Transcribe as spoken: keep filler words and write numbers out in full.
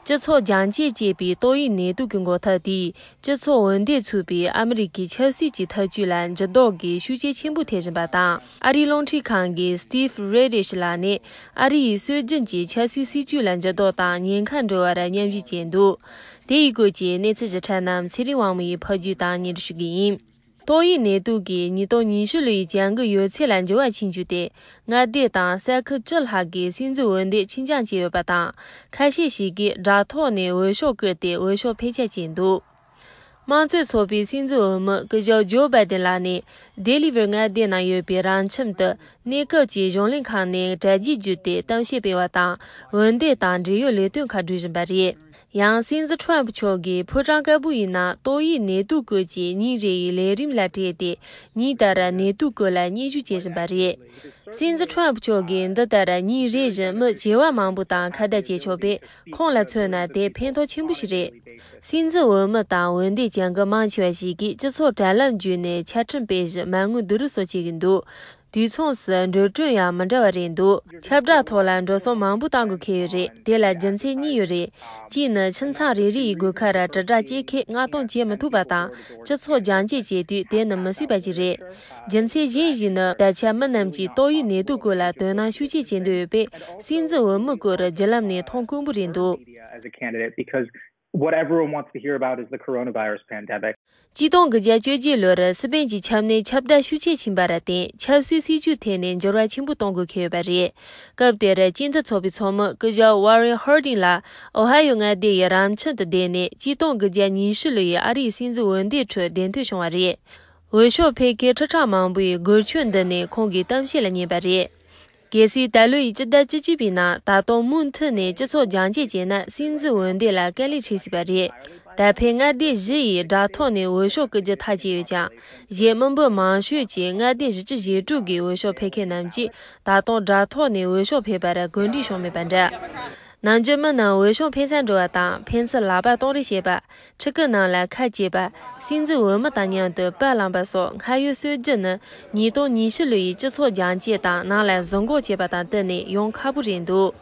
སྤྱི་ཚོགས་རྒྱང་བཀྱེད་ཅེས་པའི་ཏོག་དབྱིབས་ནད་དུག་གི་འགོག་ཐབས་དེས་སྤྱི་ཚོགས་འོས་འདེམས་ཚུད་པའི་ཨ་མི་རི་ཀའི་ཆབ་སྲིད་ཀྱི་འཐབ་ཇུས་ལ་འགྱུར་ལྡོག་གི་ཤུགས་རྐྱེན་ཆེན་པོ་ཐེབས་བཞིན་པ་དང་། ཨ་རིའི་རླུང་འཕྲིན་ཁང་གི་Steve Redish ལགས་ནས་ཨ་རི་ཡི་སྲོལ་རྒྱུན་གྱི་ཆབ་སྲིད་སྲིད་ཇུས་ལ་འགྱུར་ལྡོག་དང་ཉེན་ཁ་འགྲོ་བར་སྙམ་བཞེས་བྱས་འདུག་དེ་ཡི་སྐོར་གྱི་གནས་ཚུལ་ཞིབ་ཕྲ་རྣམས་ཚེ་རིང་དབང་མོ་ཡིས་ཕབ་སྒྱུར་དང་སྙན་སྒྲོན་ཞུ་གི་ཡིན། ཏོག་དབྱིབས་ནད་དུག་གིས་ཉིས་སྟོང་ཉི་ཤུ་ལོའི་གྱང་གི་ཡོད་ཚད་ལ་འགྱུར་བ་ཕྱིན་རྒྱུ་དེ། མངའ་སྡེ་དང་ས་ཁུལ་བཅུ་ལྷག་གིས་སྲིད་འཛིན་འོས་འདེམས་ཕྱིར་འགྱངས་བྱས་ཡོད་པ་དང་། ཁ་ཤས་ཤིག་གིས་དྲ་ཐོག་ནས་འོས་ཤོག་བཀོད་དེ་འོས་ཤོག་འཕེན་ཆ་བྱས་འདུག་དམངས་གཙོའི་ཚོགས་པའི་སྲིད་འཛིན་འོས་མི་སྐུ་ཞབས་ཇོ་བྷའི་ཏིན་ལགས་ནས། ཌེ་ལི་ཝར་མངའ་སྡེ་ནང་ཡོད་པའི་རང་ཁྱིམ་དུ། གནས་སྐབས་ཀྱི་གཞུང་ལས་ཁང་ནས་གྲ་རྒྱས་བརྒྱུད་དེ་གཏམ་བཤད་སྤེལ་བ་དང་། འོས་འདེམས་དང་འབྲེལ་ཡོད་ལས་དོན་ཁག་སྒྲུབ་བཞིན་པ་རེད། ཡང་སྲིད་འཛིན་ཁྲོམ་ཕུ་མཆོག་གིས་ཕོ་བྲང་དཀར་པོ་ཡི་ནང་ཏོག་དབྱིབས་ནད་དུག་སྐོར་གྱི་ཉིན་རེ་ཡི་ལས་རིམ་ལ་སྤྲད་དེ། ཉིན་ལྟར་ནད་དུག་སྐོར་ལ་སྙན་ཞུ་བྱེད་བཞིན་པ་རེད། སྲིད་འཛིན་ཁྲོམ་ཕུ་མཆོག་གིས་འདི་ལྟར་ཉིན་རེ་བཞིན་མི་བྱེ་བ་མང་པོ་དང་ཁ་བརྡ་བྱེད་ཆོག་པས། ཁོང་ལ་མཚོན་ན་དེ་ཕན་ཐོགས་ཆེན་པོ་ཞིག་རེད། སྲིད་འཛིན་འོས་མི་དང་འོས་འདེམས་བྱ་འགུལ་མང་ཆེ་བ་ཞིག་གིས་སྤྱི་ཚོགས་དྲ་ལམ་བརྒྱུད་ནས་ཆ་འཕྲིན་སྤེལ་བཞིན་མ་དངུལ་བསྡུ་རུབ་སོགས་བྱེད་ཀྱི་འདུག་དུས་མཚུངས་སུ་འགྲོ་གྲོན་ཡང་མི་འདྲ་བ་རེད་འདུག་ཁྱབ་བསྒྲགས་ཐོག་ལ་འགྲོ་སོང་མང་པོ་གཏང་དགོས་ཁེལ་ཡོད་རེད། དེ་ལ་རྒྱུ་མཚན་གཉིས་ཡོད་རེད། གཅིག་ནི་ཁྱིམ་ཚང་རེ་རེ་ཡི་སྒོ་ཁར་དྲིལ་བསྒྲགས་སྐྱེལ་མཁན་མངགས་གཏོང་བྱེད་མི་ཐུབ་པ་དང་། སྤྱི་ཚོགས་རྒྱང་བཀྱེད་བྱེད་དུས་དེ་ནི་མི་སྲིད་པ་ཞིག་རེད། རྒྱུ་མཚན་གཞན་ཞིག་ནི་ད་ཆ་མི་རྣམས་ཀྱིས་ཏོག་དབྱིབས་ནད་དུག་སྐོར་ལ་དོ་སྣང་ཤུགས་ཆེ་བྱེད་འདོད་ཡོད་པས། སྲིད་འཛིན་འོས་མི་སྐོར་བརྒྱུད་ལམ་ནས་མཐོང་དཀོན་པོ་རེད་འདུག As a candidate because what everyone wants to hear about is the coronavirus pandemic. ཆིག་སྟོང་དགུ་བརྒྱ་བཅོ་བརྒྱད་ལོར་སི་པན་གྱི་ཆམ་ནད་ཁྱབ་གདལ་ཤུགས་ཆེ་ཕྱིན་པར་བརྟེན། ཆབ་སྲིད་སྲིད་ཇུས་ཐད་ནས་འགྱུར་བ་ཆེན་པོ་གཏོང་དགོས་ཁེལ་ཡོད་པ་རེད། སྐབས་དེར་སྤྱི་འཐུས་ཚོགས་པའི་ཚོགས་མི་སྐུ་ཞབས་ཝ་རན་ཧར་ཏིང་ལགས་ཨོ་ཧ་ཡོ་མངའ་སྡེ་ཡི་རང་ཁྱིམ་དུ་བསྡད་ནས། ཆིག་སྟོང་དགུ་བརྒྱ་ཉི་ཤུ་ལོའི་ཨ་རིའི་སྲིད་འཛིན་འོས་འདེམས་ཁྲོད་འདེམས་ཐོན་བྱུང་བ་རེད། འོས་ཤོག་འཕེན་མཁན་ཁྲི་ཕྲག་མང་པོས་སྒོར་ཆོས་འདི་ནས་ཁོང་གི་གཏམ་བཤད་ལ་ཉན་པ་རེད། གལ་སྲིད་ད་ལོའི་སྤྱི་ཟླ་བཅུ་གཅིག་པའི་ནང་ད་དུང་མུ་མཐུད་ནས་སྤྱི་ཚོགས་རྒྱང་བཀྱེད་བྱས་ན། སྲིད་འཛིན་འོས་འདེམས་ལ་དཀའ་ལས་འཕྲད་སྲིད་པ་རེད། ད་ཕན་མངའ་སྡེ་བཞི་ཡི་དྲ་ཐོག་ནས་འོས་ཤོག་བཀོད་རྒྱུ་ཐག་བཅད་ཡོད་ཀྱང་། གཞན་མི་འབོར་མང་ཤོས་ཀྱི་མངའ་སྡེ་བཞི་བཅུ་ཞེ་དྲུག་གི་འོས་ཤོག་འཕེན་མཁན་རྣམས་ཀྱིས་ད་དུང་དྲ་ཐོག་ནས་འོས་ཤོག་འཕེན་པར་གོ་སྒྲིག་བྱུང་མེད་པ་འདྲ། ནམ་རྒྱུན་མི་རྣམས་འོས་ཤོག་འཕེན་སར་འགྲོ་བ་དང་། ཕན་ཚུན་ལག་པ་གཏོང་རེས་བྱེད་པ། ཕྲུ་གུ་རྣམས་ལ་ཁ་གྱེས་པ། སྲིད་འཛིན་འོས་མི་དང་མཉམ་དུ་པར་བླངས་པ་སོགས་སྔར་ཡོད་སྲོལ་རྒྱུན་ནི། ཉིས་སྟོང་ཉི་ཤུ་ལོའི་སྤྱི་ཚོགས་རྒྱང་བཀྱེད་དང་ནང་ལ་བཟོ་འགོག་བྱས་པ་དང་བསྟུན་ནས་ཡོང་ཁག་པོ་རེད་འདུག